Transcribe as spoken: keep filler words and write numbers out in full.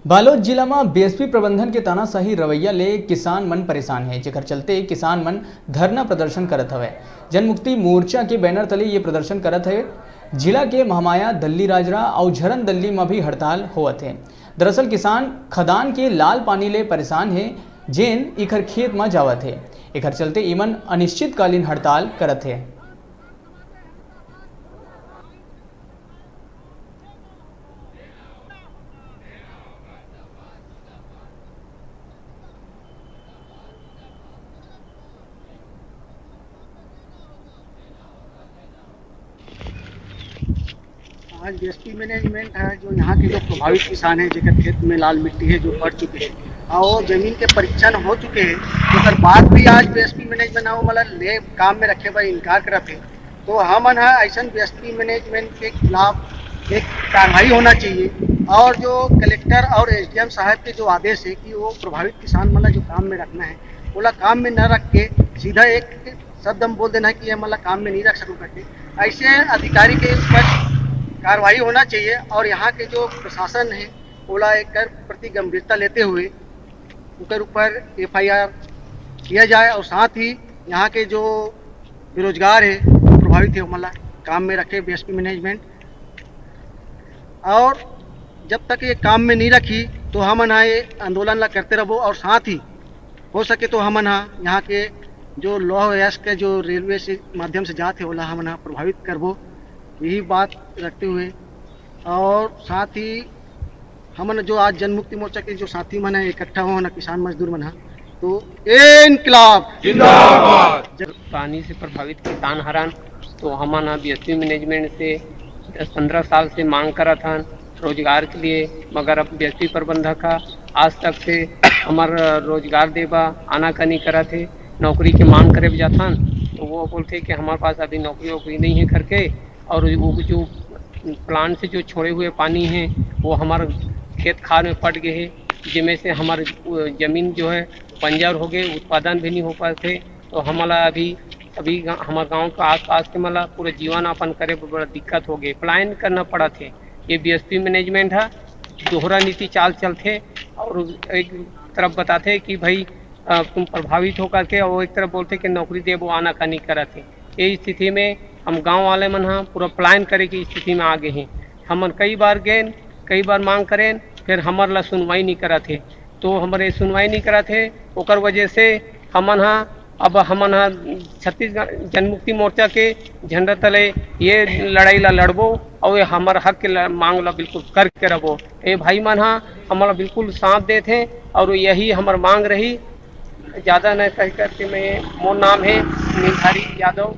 बालोद जिला म बीएसपी प्रबंधन के तानाशाही रवैया ले किसान मन परेशान हे, जेकर चलते किसान मन धरना प्रदर्शन करत हवय। जनमुक्ति मोर्चा के बैनर तले ये प्रदर्शन करत हे। जिला के महामाया, दल्ली राजरा अउ झरन दल्ली म भी हड़ताल होवत हे। दरअसल किसान खदान के लाल पानी ले परेशान हे, जेन इखर खेत म जावत हे। एखर चलते इमन अनिश्चितकालीन हड़ताल करत हे। आज बीएसपी मैनेजमेंट है, जो यहाँ के जो प्रभावित किसान हैं, जेकर खेत में लाल मिट्टी है, जो पड़ चुके हैं, और जमीन के परीक्षण हो चुके हैं, ओकर बाद भी आज बीएसपी मैनेजमेंट ह ओमन ला ले काम में रखे बर इनकार करत हे। तो हमन ह ऐसन बीएसपी मैनेजमेंट के खिलाफ एक कार्रवाई होना चाहिए, और जो कलेक्टर और एसडीएम साहब के जो आदेश है कि वो प्रभावित किसान मन ला जो काम में रखना है, ओला काम में न रख के सीधा एक शब्द हम बोल देना है कि ये मन ला काम में नहीं रख सको करके, ऐसे अधिकारी के ऊपर कार्रवाई होना चाहिए। और यहाँ के जो प्रशासन है, ओला एकर प्रति गंभीरता लेते हुए ओकर ऊपर एफआईआर किया जाए, और साथ ही यहाँ के जो बेरोजगार है, प्रभावित है, ओमन ला काम में रखे बीएसपी मैनेजमेंट। और जब तक ये काम में नहीं रखी, तो हमन ह ये आंदोलन ला करते रहबो, और साथ ही हो सके तो हमन ह यहाँ के जो लौह अयस्क के जो रेलवे से माध्यम से जात हे, ओला हमन ह प्रभावित करबो। यही बात रखते हुए, और साथ ही हमन जो आज जनमुक्ति मोर्चा के जो साथी मन है, इकट्ठा हो ना, किसान मजदूर मन ह, तो ए इनकलाब जिंदाबाद। जब पानी से प्रभावित किसान हरन, तो हमन ह बीएसपी मैनेजमेंट से दस पंद्रह साल से मांग करत हन रोजगार के लिए, मगर अब बीएसपी प्रबंधक ह आज तक से हमर रोजगार देबा आनाकानी करत हे। नौकरी के मांग करे बर जाथन, तो वो बोलथे कि हमारे पास अभी नौकरी वोकरी नहीं है करके, और वो जो प्लांट से जो छोड़े हुए पानी है, वो हमारे खेत खार में पड़ गए है, जिसमें से हमारे, अ, जमीन जो है बंजर हो गए, उत्पादन भी नहीं हो पाते। तो हमला अभी, अभी गा-, हमारे गांव के आसपास के मला पूरा जीवन यापन करे बर बड़ा दिक्कत हो गए, पलायन करना पड़त है। ये बीएसपी मैनेजमेंट है, दोहरा नीति चाल चलथे, और एक तरफ बताथे कि भाई, अ, तुम प्रभावित हो करके, और एक तरफ बोलथे कि नौकरी देबो, आनाकानी करत हे। ये स्थिति में हम गांव वाले मन ह पूरा पलायन करे की स्थिति में आ गए हैं। हमन कई बार गएन, कई बार मांग करेन, फिर हमर ला सुनवाई नहीं करत हे। तो हमरे सुनवाई नहीं करत हे, ओकर वजह से हमन ह, अब हमन ह छत्तीसगढ़ जनमुक्ति मोर्चा के झंडा तले ये लड़ाई ला लड़बो, और ये हमर हक के ल-, मांग ला बिल्कुल करके रहबो। ये भाई मन ह हमला बिल्कुल साथ देत हे, और यही हमर मांग रही। ज्यादा न कह करके मैं, मोर नाम है नीलधारी यादव,